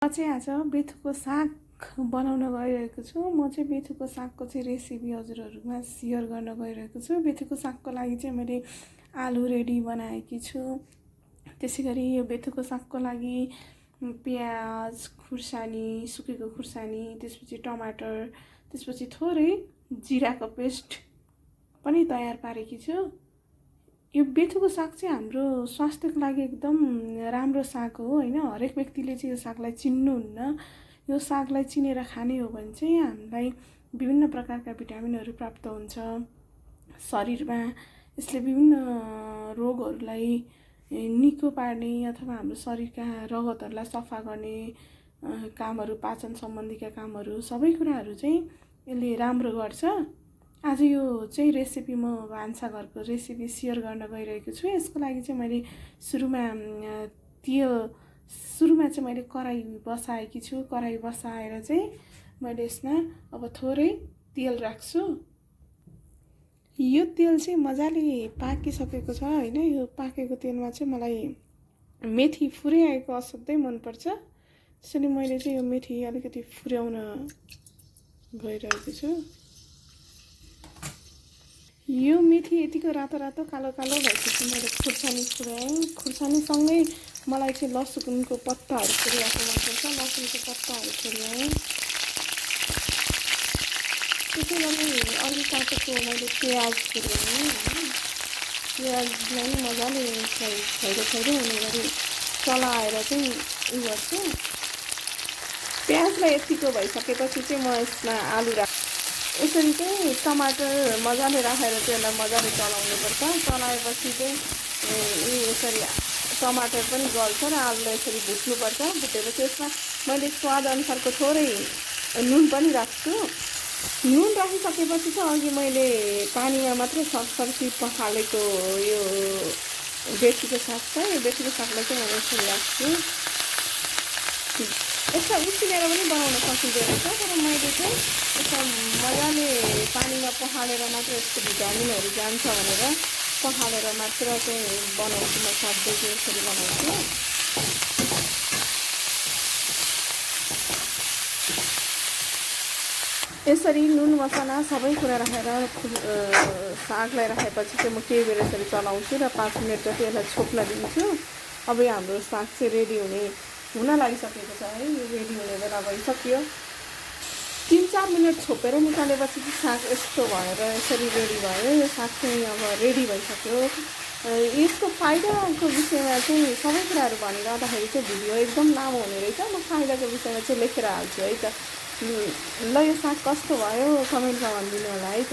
म चाहिँ आज बेथुको साग बनाउन गइरहेको छु। म चाहिँ बेथुको सागको चाहिँ रेसिपी हजुरहरूमा सेयर गर्न गइरहेको छु। बेथुको सागको लागि चाहिँ मैले आलु रेडी बनाएकी छु। त्यसै गरी यो बेथुको सागको लागि प्याज, खुर्सानी, सुकेको खुर्सानी, त्यसपछि टमाटर, त्यसपछि थोरै जिराको पेस्ट पनि तयार पारेकी छु। यो बेथुको साग चाहिँ हाम्रो स्वास्थ्यको लागि एकदम राम्रो साग हो हैन। हरेक व्यक्तिले चाहिँ यो सागलाई चिन्नुहुन्न। यो सागलाई चिनेर खाने हो भने चाहिँ हामीलाई विभिन्न प्रकारका भिटामिनहरू प्राप्त हुन्छ शरीरमा। यसले विभिन्न रोगहरूलाई निको पार्ने अथवा हाम्रो शरीरका रगतहरूलाई सफा गर्ने कामहरू, पाचन सम्बन्धीका कामहरू, सबै कुराहरू चाहिँ यसले राम्रो गर्छ। आज यो चाहिँ रेसिपी म भान्साघरको रेसिपी सेयर गर्न गइरहेको छु। यसको लागि चाहिँ मैले सुरुमा चाहिँ मैले कराई बसाएकी छु। कराई बसाएर चाहिँ मैले यसमा अब थोरै तेल राख्छु। यो तेल चाहिँ मजाले पाकिसकेको छ हैन। यो पाकेको तेलमा चाहिँ मलाई मेथी फुर्याएको असाध्यै मनपर्छ। त्यसैले मैले चाहिँ यो मेथी अलिकति फुर्याउन गइरहेको छु। यो मेथी यतिको रातो रातो कालो कालो भएपछि मैले खुर्सानी फुर्याएँ। खुर्सानीसँगै मलाई चाहिँ लसुनको पत्ताहरू फुर्याएको मनपर्छ। लसुनको पत्ताहरू फुर्याएँ। त्यसै गरी अघि काटेको मैले प्याज फुर्याएँ। प्याजलाई मजाले खैरो हुने गरी चलाएर चाहिँ उयो गर्छु। प्याजलाई यतिको भइसकेपछि चाहिँ म यसमा आलु राख्छु। यसरी चाहिँ टमाटर मजाले राखेर चाहिँ यसलाई मजाले चलाउनुपर्छ। चलाएपछि चाहिँ यसरी टमाटर पनि गल्छ र आलुलाई यसरी भुट्नुपर्छ। भुटेपछि यसमा मैले स्वाद अनुसारको थोरै नुन पनि राख्छु। नुन राखिसकेपछि चाहिँ अघि मैले पानीमा मात्रै सरसर्सी पखालेको यो बेथुको साग छ। यो बेथुको सागलाई चाहिँ मैले यसरी राख्छु। यसलाई उसिनेर पनि बनाउन सकिँदो रहेछ, तर मैले चाहिँ यसलाई मजाले पानीमा पखालेर मात्र यसको भिटामिनहरू जान्छ भनेर पखालेर मात्र चाहिँ बनाउँछु। म सधैँ चाहिँ यसरी बनाउँछु। यसरी नुन मसला सबै कुरा राखेर सागलाई राखेपछि चाहिँ म केही बेर यसरी चलाउँछु र 5 मिनट जति यसलाई छोप्न दिन्छु। अब यो हाम्रो साग चाहिँ रेडी हुन लागिसकेको छ है। यो रेडी हुने बेला भइसक्यो। 3-4 मिनट छोपेर निकालेपछि चाहिँ साग यस्तो भएर यसरी रेडी भयो। यो साग चाहिँ अब रेडी भइसक्यो। यसको फाइदाको विषयमा चाहिँ सबै कुराहरू भनिरहँदाखेरि चाहिँ भिडियो एकदम लामो हुने रहेछ। म फाइदाको विषयमा चाहिँ लेखेर हाल्छु है त। ल यो साग कस्तो भयो कमेन्टमा भनिदिनु होला है त।